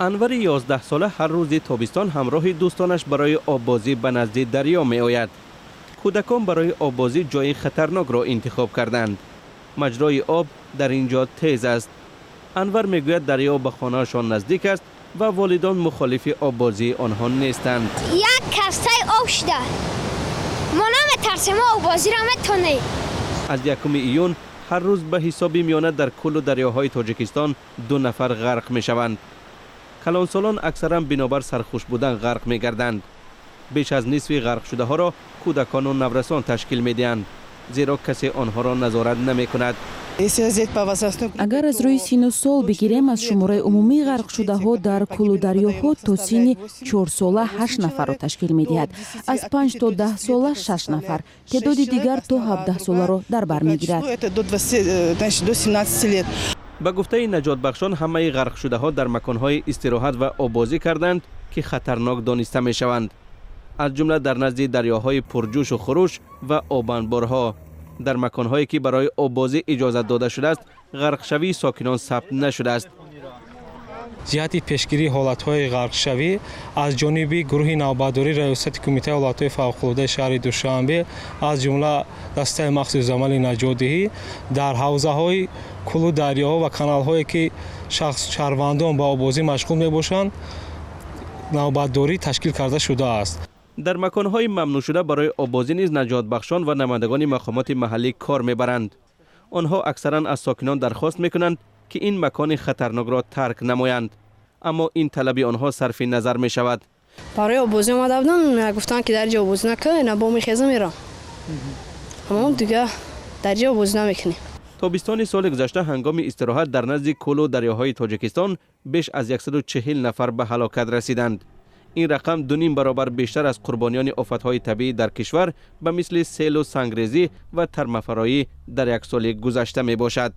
Анвари 11сола ҳар рӯзи тобистон ҳамроҳи дӯстонаш барои оббозӣ ба назди дарё меояд. Кӯдакон барои оббозӣ ҷои хатарнокро интихоб карданд. Маҷрои об дар ин ҷо тез аст. Анвар мегӯяд, дарё ба хонаашон наздик аст ва волидон мухолифи оббозии онҳо нестанд. Як кастаи об шуда, мо наметарсем, мо оббозиро метонем. Аз 1 июн ҳар рӯз ба ҳисоби миёна дар кӯлу дарёҳои Тоҷикистон ду нафар ғарқ мешаванд. Калонсолон аксаран бинобар сархуш будан ғарқ мегарданд. Беш аз нисфи ғарқшудаҳоро кӯдакону наврасон ташкил медиҳанд, зеро касе онҳоро назорат намекунад. Агар аз рӯи сину сол бигирем, аз шумораи умумии ғарқшудаҳо дар кӯлу дарёҳо то синни 4сола ҳашт нафарро ташкил медиҳад, аз 5 то 10сола шаш нафар, теъдоди дигар то 17соларо дар бар мегирад. Ба гуфтаи наҷотбахшон, ҳамаи ғарқшудаҳо дар маконҳои истироҳат ва оббозӣ карданд, ки хатарнок дониста мешаванд, аз ҷумла дар назди дарёҳои пурҷӯшу хуруш ва обанборҳо. Дар маконҳое, ки барои оббозӣ иҷозат дода шудааст, ғарқшавии сокинон сабт нашудааст. Ҷиҳати пешгирии ҳолатҳои ғарқшавӣ аз ҷониби гурӯҳи навбатдории Раёсати Кумитаи ҳолатҳои фавқулодаи шаҳри Душанбе, аз ҷумла дастаи махсуси амали наҷотдиҳӣ, дар ҳавзаҳои кӯлу дарёҳо ва каналҳое, ки шахс шаҳрвандон ба оббозӣ машғул мебошанд, навбатдорӣ ташкил карда шудааст. Дар маконҳои мамнӯъшуда барои оббозӣ низ наҷотбахшон ва намояндагони мақомоти маҳаллӣ кор мебаранд. Онҳо аксаран аз сокинон дархост мекунанд, ки ин макони хатарнокро тарк намоянд, аммо ин талаби онҳо сарфи назар мешавад. Барои оббозӣ омада будам, гуфтанд, ки дар ҷо оббозӣ накун, на бо мехезам, мерам, аммо дига дар ҷо оббозӣ намекунем. Тобистони соли гузашта ҳангоми истироҳат дар назди кӯлу дарёҳои Тоҷикистон беш аз 140 нафар ба ҳалокат расиданд. Ин рақам 2,5 баробар бештар аз қурбониёни офатҳои табиӣ дар кишвар ба мисли селу сангрезӣ ва тармафароӣ дар як соли гузашта мебошад.